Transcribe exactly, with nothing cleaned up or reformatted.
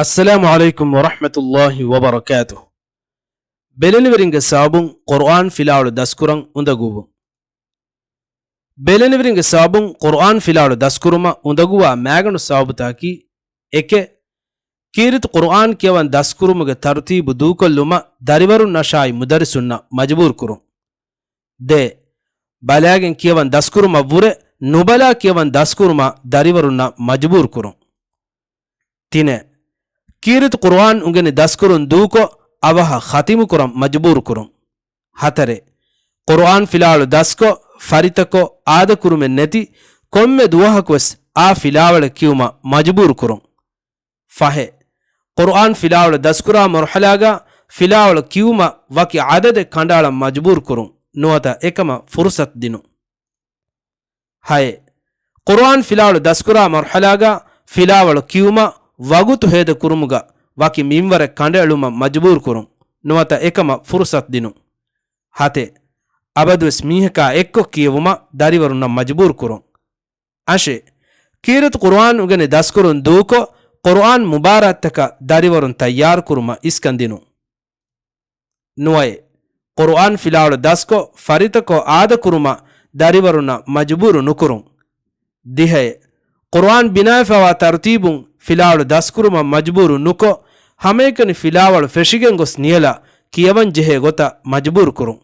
އައްސަލާމު ޢަލައިކުމް ވަރަޙްމަތުﷲި ވަބަރަކާތުހު. ބެލެނިވެރިންގެ ސަބަބުން ޤުރުއާން ފިލާވަޅު ދަސްކުރަން އުނދަގޫވުން. ބެލެނިވެރިންގެ ސަބަބުން ޤުރުއާން ފިލާވަޅު ދަސްކުރުމަށް އުނދަގޫވާ މައިގަނޑު ސަބަބުތަކަކީ، އެކެއް، ކީރިތި ޤުރުއާން ކިޔަވަން ދަސްކުރުމުގެ ތަރުތީބު ދޫކޮށްލުމަށް ދަރިވަރުންނަށާއި މުދައްރިސުންނަށް މަޖުބޫރު ކުރުން. ދެ، ބަލާގެން ކިޔަވަން ދަސްކުރުމަށް ވުރެ ނުބަލާ ކިޔަވަން ދަސްކުރުމަށް ދަރިވަރުންނަށް މަޖުބޫރު ކުރުން. ތިނެއް، ކީރިތި ޤުރުއާން އުނގެނި ދަސްކުރުން ދޫކޮށް، އަވަހަށް ޚަތިމުކުރަން މަޖުބޫރުކުރުން. ހަތަރެއް، ޤުރުއާން ފިލާވަޅު ދަސްކޮށް، ފަރިތަކޮށް، އާދަކުރުމެއް ނެތި، ކޮންމެ ދުވަހަކުވެސް އާ ފިލާވަޅެއް ކިޔުމަށް މަޖުބޫރުކުރުން. ފަހެއް، ޤުރުއާން ފިލާވަޅު ދަސްކުރާ މަރުޙަލާގަ ފިލާވަޅު ކިޔުމަށް ވަކި ޢަދަދެއް ކަނޑައަޅަން މަޖުބޫރުކުރުން، ނުވަތަ އެކަމަށް ފުރުޞަތު ދިނުން. ހައެއް، ޤުރުއާން ފިލާވަޅު ދަސްކުރާ މަރުޙަލާގަ ފިލާވަޅު ކިޔުމަށް ވަގުތު ހޭދަ ކުރުމުގަ ވަކި މިންވަރެއް ކަނޑައެޅުމަށް މަޖުބޫރު ކުރުން، ނުވަތަ އެކަމަށް ފުރުޞަތު ދިނުން. ހަތެއް، އަބަދުވެސް މީހަކާ އެއްކޮށް ކިޔެވުމަށް ދަރިވަރުންނަށް މަޖުބޫރު ކުރުން. އަށެއް، ކީރިތި ޤުރުއާން އުގެނި ދަސްކުރުން ދޫކޮށް، ޤުރުއާން މުބާރާތްތަކަށް ދަރިވަރުން ތައްޔާރު ކުރުމަށް އިސްކަން ދިނުން. ނުވައެއް، ޤުރުއާން ފިލާވަޅު ދަސްކޮށް، ފަރިތަކޮށް އާދަކުރުމަށް ދަރިވަރުންނަށް މަޖުބޫރު ނުކުރުން. ދިހައެއް، ޤުރުއާން ބިނާވެފައިވާ ތަރުތީބުން ފިލާވަޅު ދަސްކުރުމަށް މަޖުބޫރު ނުކޮށް، ހަމައެކަނި ފިލާވަޅު ފެށިގެން ގޮސް ނިޔަލަށް ކިޔަވަން ޖެހޭ ގޮތަށް މަޖުބޫރު ކުރުން.